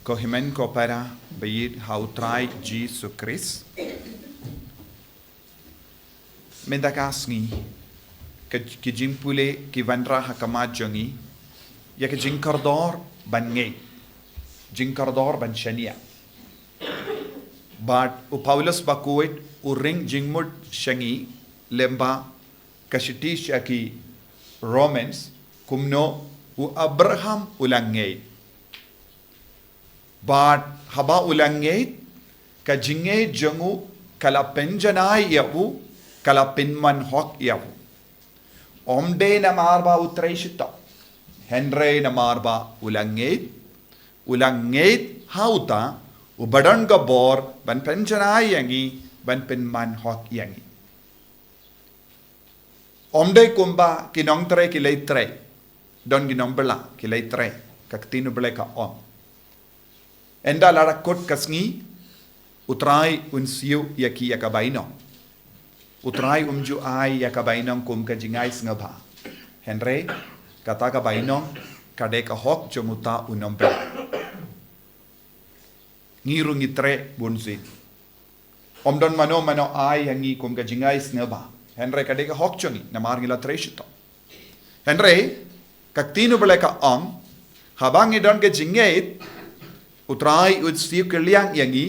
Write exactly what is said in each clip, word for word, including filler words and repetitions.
Ko hynmen ko para ba ïeit ha U Trai Jisu Khrist. Mynta ka sngi, ka, ki jingpule ki wanrah ha khmat jong ngi ïa ka jingkordor ban ngeit, jingkordor ban shaniah. Bad u Paulus ba khuid u ring jingmut sha ngi lyngba ka shithi sha ki Romans, kumno u Abraham u la ngeit. Bad haba u la ngeit, ka jingngeit jong u ka la pynjanai ïa u, ka la pynman hok ïa u. Ym dei namar ba u trei shitom, hynrei namar ba u la ngeit, u la ngeit ha uta uba don ka bor ban pynjanai ïa ngi, ban pynman hok ïa ngi. Ym dei kumba ki nongtrei ki leit trei, don ki nongbylla ki leit trei, ka ktien U Blei ka ong. Ynda la kut ka sngi, U Trai un siew ïa ki ïa ka bainong. U Trai um ju ai ïa ka bainong kum ka jingai sngewbha. Hynrei kata ka bainong ka dei ka hok jong uta u nongbylla. Ngi ruh ngi trei bun sien. Ym don mano mano ai ïa ngi kum ka jingai sngewbha, hynrei ka dei ka hok jong ngi namar ngi la trei shitom. Hynrei ka ktien U Blei ka ong, haba ngi don ka jingngeit, U Trai u siew kylliang ïa ngi.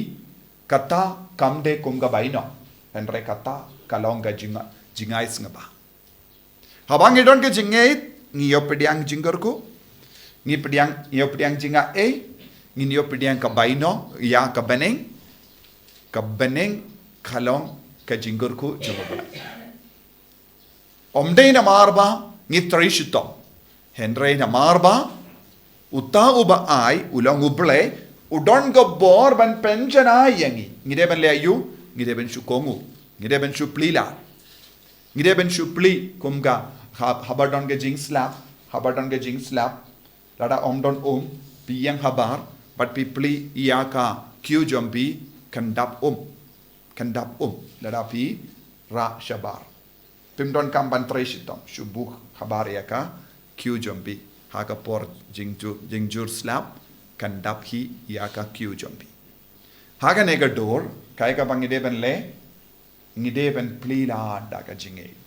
Kata kam dei kum ka bainong, hynrei kata ka long ka jinga-, jingai sngewbha. Haba ngi don ka jingngeit, ngi ïoh pdiang jingkyrkhu, ngi pdiang, ngi ïoh pdiang jingai, ngi ïoh pdiang ka bainong ïa ka bneng, ka bneng ka long ka jingkyrkhu jong U Blei. Ym dei namar ba ngi trei shitom, hynrei namar ba uta uba ai u long U Blei, u don ka bor ban pynjanai ïa ngi. Ngi dei ban leh aïu? Ngi dei ban shu kohnguh, ngi dei ban shu plie lad. Ngi dei ban shu plie kum ka ha-, haba don ka jingslap, haba don ka jingslap. Lada ym don um, phi ïeng habar bad phi plie ïa ka queue jong phi, kan dap um, kan dap um lada phi rah shabar. Phim donkam ban trei shitom, shu buh habar ïa ka queue jong phi. Ha ka por jingjur, jingjur slap, kan dap hi ïa ka queue jong phi. Ha kane ka dur, kaei kaba ngi dei ban leh, ngi dei ban plie lad da ka jingngeit.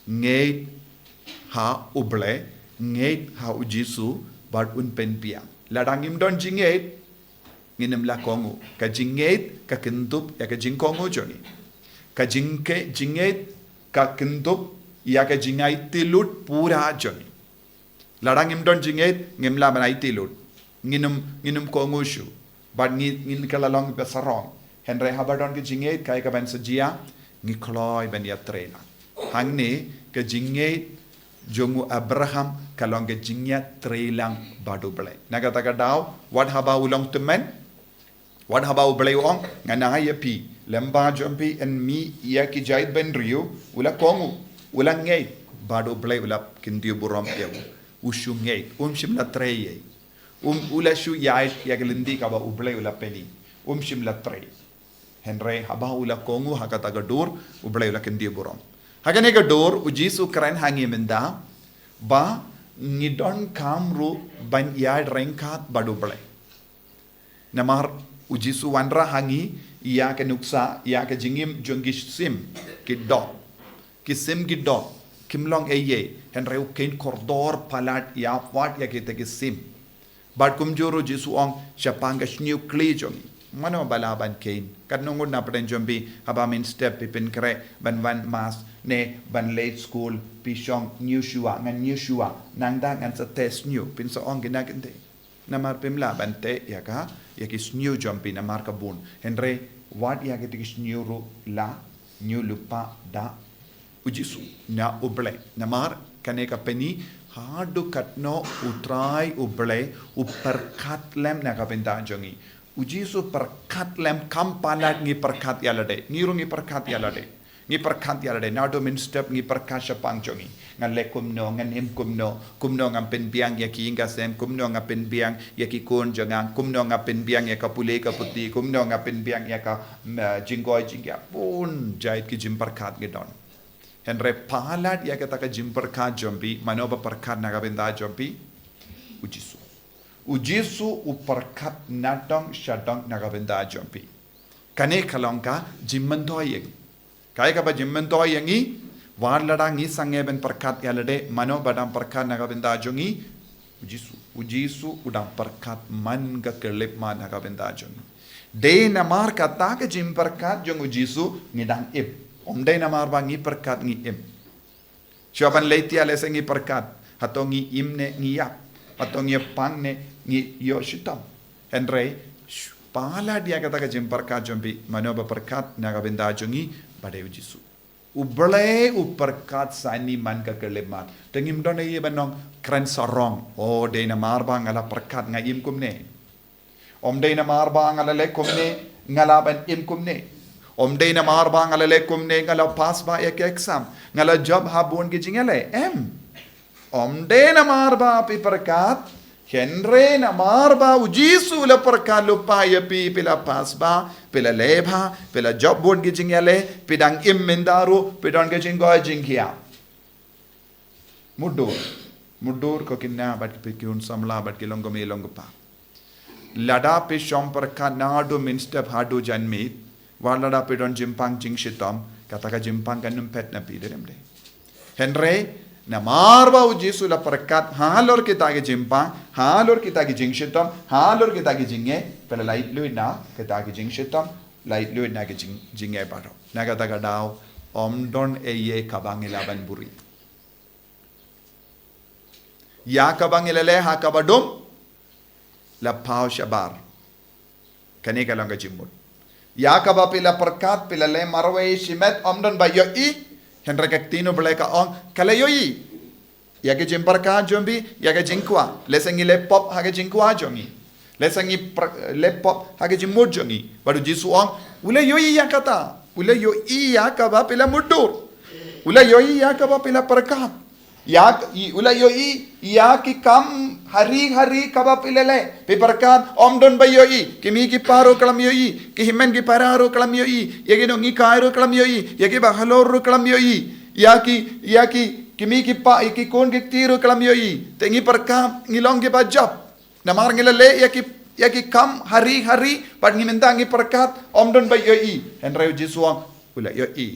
Ngeit ha U Blei, ngeit ha U Jisu, bad un pynbiang. Lada ngim don jingngeit, ngin ym lah kohnguh. Ka jingngeit ka kyndup ïa ka jingkohnguh jong ngi. Ka jingke-, jingngeit ka kyndup ïa ka jingaiti lut pura jong ngi. Lada ngim don jingngeit, ngim lah ban aiti lut. Ngin ym, ngin ym kohnguh shuh. Bad ngi, ngin kylla long ba sarong. Hynrei haba don ka jingngeit, kaei kaban sa jia, ngi kloi ban ïatrei lang. Hangne ka jingngeit jong u Abraham ka long ka jingïatrei lang bad U Blei. Na kata ka daw, wat haba u long tymmen, wat haba U Blei u ong, ngan ai ïa phi, lyngba jong phi yn mih ïa ki jaitbynriew, u la kohnguh, u la ngeit, bad U Blei u la kyntiew burom ïa u. U shu ngeit, um shym la trei ei. Um, u la shu ïaid ïa ka lynti kaba U Blei u la pyni. Um shym la trei. Hynrei haba u la kohnguh ha kata ka dur, U Blei u la kyntiew burom. Ha kane ka dur, U Jisu u kren ha ngi mynta ba ngi donkam ruh ban ïaid ryngkat bad U Blei. Namar U Jisu u wanrah ha ngi ïa ka nuksa, ïa ka jingim jong ki sim ki doh. Ki sim ki doh, kim long ei ei, hynrei u kheiñ kordor palat ïa wat ïa kita ki sim. Bad kumjuh ruh U Jisu u ong, shaphang ka shñiuh khlieh jong ngi, mano ba lah ban kheiñ? Katno ngut na pdeng jong phi, haba mynstep phi pynkhreh ban wan mass ne ban leit skul, phi shong, ñiew shuwa, ngan ñiew shuwa, nangta ngan sa teh shñiuh, phin sa ong kine ki ktien. Namar phim lah ban teh ïa ka, ïa ki shñiuh jong phi namar ka bun. Hynrei wat ïa kita ki shñiuh ruh la ñiew lypa da U Jisu na U Blei. Namar kane ka pyni haduh katno U Trai U Blei u pyrkhat lem na ka bynta jong ngi. U Jisu u pyrkhat lem, kam palat ngi pyrkhat ïa lade. Ngi ruh ngi pyrkhat ïa lade. Ngi pyrkhat ïa lade, naduh mynstep ngi pyrkhat shaphang jong ngi. Ngan leh kumno, ngan im kumno, kumno ngan pynbiang ïa ki ïing ki sem, kumno ngan pynbiang ïa ki khun jong nga, kumno ngan pynbiang ïa ka pule ka puthi, kumno ngan pynbiang ïa ka, mm, jingkhoi jingkhiah, bun jait ki jingpyrkhat ngi don. Hynrei palat ïa kata ka jingpyrkhat jong phi, mano ba pyrkhat na ka bynta jong phi? U Jisu. U Jisu u pyrkhat nadong shadong na ka bynta jong phi. Kane ka long ka jingmyntoi ïa ngi. Kaei kaba jingmyntoi ïa ngi, wat lada ngi sangeh ban pyrkhat ïa lade, mano ba dang pyrkhat na ka bynta jong ngi? U Jisu. U Jisu u dang pyrkhat man ka khyllipmat na ka bynta jong ngi. Dei namar kata ka jingpyrkhat jong u Jisu ngi dang im. Ym dei namar ba ngi pyrkhat ngi im. Shuwa ban leit thiah lehse ngi pyrkhat, hato ngi im ne ngi ïap, hato ngi pang ne ngi ïoh shitom. Hynrei, sh-, palat ïa kata ka jingpyrkhat jong phi, mano ba pyrkhat na ka bynta jong ngi? Ba dei u Jisu. U Blei u pyrkhat sani man ka khyllipmat. Te ngim don ei ei ban ong kren sarong. O, dei namar ba nga la pyrkhat nga im kumne. Ym dei namar ba nga la leh kumne nga lah ban im kumne. Ym dei namar ba nga la leh kumne nga la pass bha ïa ki exam, nga la jop ha bun ki jingïaleh. Em. Ym dei namar ba phi pyrkhat, hynrei namar ba u Jisu u la pyrkhat lypa ïa phi, phi la pass bha, phi la leh bha, phi la jop bun ki jingïaleh, phi dang im mynta ruh, phi don ka jingkoit jingkhiah. Mutdur. Mutdur ko ki khynnah bad ki khun samla bad ki longkmie longkpa. Lada phi shong pyrkhat naduh mynstep haduh janmiet, wat lada phi don jingpang jingshitom, kata ka jingpang kan ym phet na phi, dei ne ym dei? Hynrei namar ba u Jisu u la pyrkhat halor kita ki jingpang, halor kita ki jingshitom, halor kita ki jingeh, phi la laitluid na kita ki jingshitom, laitluid na ki jing, jingeh baroh. Na kata ka daw, ym don ei ei kaba ngi lah ban buhrieh. Ïa kaba ngi la leh ha kaba dum, la paw shabar. Kane ka long ka jingmut. Ïa kaba phi la pyrkhat, phi la leh marwei shimet, ym don ba ïohi, hynrei ka ktien u Blei ka ong, ka la ïohi. Ïa ka jingpyrkhat jong phi, ïa ka jingkwah. Lehse ngi leh pop ha ka jingkwah jong ngi. Lehse ngi pr-, leh pop ha ka jingmut jong ngi. Bad u Jisu u ong, u la ïohi ïa kata. U la ïohi ïa kaba phi la mutdur. U la ïohi ïa kaba phi la pyrkhat. Ïa k-, i-, u la ïohi ïa ki kam hari hari kaba phi la leh. Phi pyrkhat, ym don ba ïohi. Ki mei ki pa ruh ki la ym ïohi. Ki hynmen ki para ruh ki la ym ïohi. Ïa ki nonghikai ruh ki la ym ïohi. Ïa ki bahalor ruh ki la ym ïohi. Ïa ki, ïa ki, ki mei ki pa, ïa ki khun ki kti ruh ki la ym ïohi. Te ngi pyrkhat, ngi long kiba jop. Namar ngi la leh ïa ki, ïa ki kam hari hari, bad ngi mynta ngi pyrkhat, ym don ba ïohi. Hynrei u Jisu u ong, u la ïohi.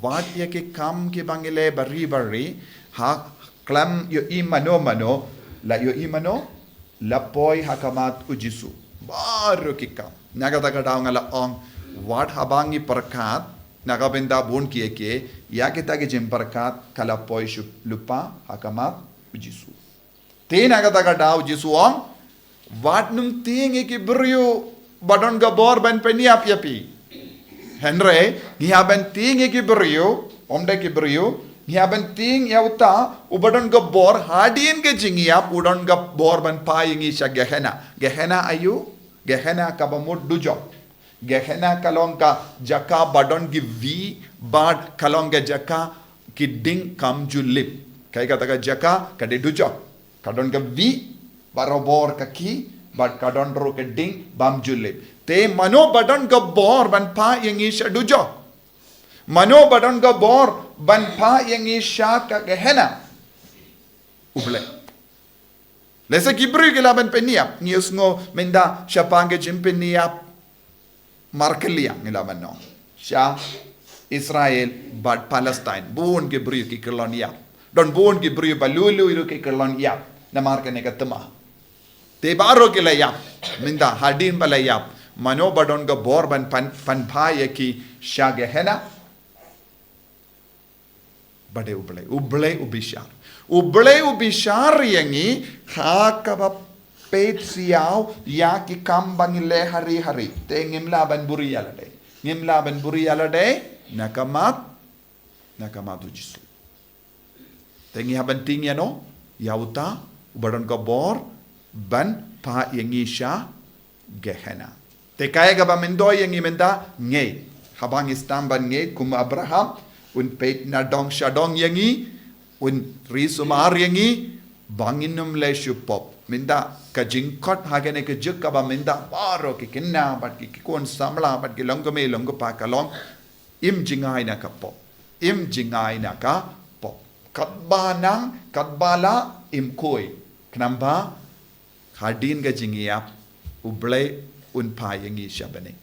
Wat ïa ki kam kiba ngi leh bari bari, ha khlem ïohi mano mano, la ïohi mano, la poi ha khmat u Jisu. Baroh ki kam. Na kata ka daw nga la ong, wat haba ngi pyrkhat na ka bynta bun kiei kiei, ïa kita ki jingpyrkhat ka la poi shuh lypa ha khmat u Jisu. Te na kata ka daw u Jisu u ong, wat nym tieng ïa ki briew ba don ka bor ban pynïap ïa phi. Hynrei, ngi hap ban tieng ïa ki briew, ym dei ki briew, ngi hap ban tieng ïa uta uba don ka bor, hadien ka jingïap, u don ka bor ban phah ïa ngi sha Gehenna. Gehenna aïu? Gehenna kaba mut dujok. Gehenna ka long ka jaka ba don ki vih, bad ka long ka jaka ki ding kam ju lip. Kaei kata ka jaka, ka dei dujok. Ka don ka vih, barabor ka khih, bad ka don ruh ka ding bym ju lip. Te mano ba don ka bor ban phah ïa ngi sha dujok? Mano ba don ka bor ban phah ïa ngi sha ka Gehenna? U Blei. Lehse ki briew ki lah ban pynïap, ngi ïohsngew mynta shaphang ka jingpynïap markylliang, ngi lah ban ong. Sha Israel bad Palestine, bun ki briew ki kyllon ïap. Don bun ki briew ba lui lui ruh ki kyllon ïap namar kane ka thma. Te baroh ki la ïap, mynta hadien ba la ïap, mano ba don ka bor ban pan, pynphah ïa ki sha Gehenna? Ba dei U Blei. U Blei u bishar. U Blei u bishar ïa ngi ha kaba peit siaw ïa ki kam ba ngi leh hari hari. Te ngim lah ban buhrieh ïa lade. Ngim lah ban buhrieh ïa lade na ka mat, na ka mat U Jisu. Te ngi hap ban tieng ïano? Ïa uta uba don ka bor ban phah ïa ngi sha Gehenna. Te kaei kaba myntoi ïa ngi mynta? Ngeit. Haba ngi sdang ban ngeit kum u Abraham, un peit nadong shadong ïa ngi, un ri sumar ïa ngi ba ngin ym leh shuh pop. Mynta ka jingkhot ha kane ka juk kaba mynta, baroh ki khynnah bad ki, ki khun samla bad ki longkmie longkpa ka long: Im jngai na ka pop. Im jngai na ka pop. Katba nang, katba lah, im khuid. Khnang ba Hadien ka jingïap, U Blei un phai ïa ngi sha bneng.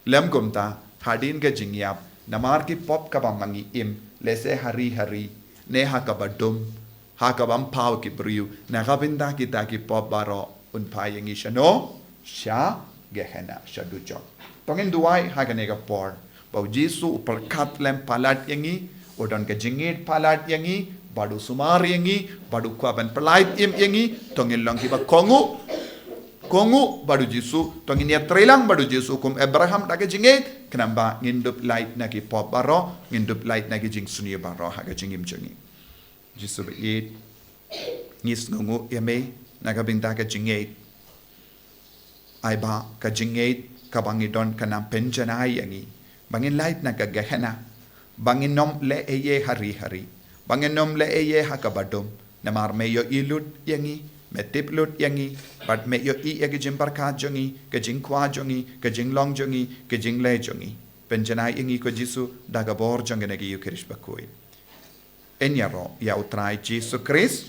Lem kumta, hadien ka jingïap, namar ki pop kaba ma ngi im, lehse ha ri ha ri, ne ha kaba dum, ha kaba ym paw ki briew, na ka bynta kita ki pop baroh, un phai ïa ngi shano, sha Gehenna, sha dujok. To ngin duwai ha kane ka por, ba U Jisu u pyrkhat lem palat ïa ngi, u don ka jingngeit palat ïa ngi, bad u sumar ïa ngi, bad u kwah ban pyllait im ïa ngi, to ngin long kiba kohnguh, kohnguh bad U Jisu, to ngin ïatreilang bad U Jisu kum Abraham da ka jingngeit, khnang ba ngin dup lait na ki pop baroh, ngin dup lait na ki jingsniew baroh ha ka jingim jong ngi. Jisu ba ïeit, ngi sngewnguh ïa me, na ka bynta ka jingngeit. Ai ba ka jingngeit kaba ngi don kan nang pynjanai ïa ngi, ba ngin lait na ka Gehenna, ba ngin ym leh ei ei ha ri ha ri, ba ngin ym leh ei ei ha kaba dum, namar me ïohi lut ïa ngi, me tip lut ïa ngi, bad me ïohi ïa ka jingpyrkhat jong ngi, ka jingkwah jong ngi, ka jinglong jong ngi, ka jingleh jong ngi. Pynjanai ïa ngi ko Jisu, da ka bor jong kane ka Eukharist bakhuid. Ngin ïaroh ïa U Trai Jisu Khrist.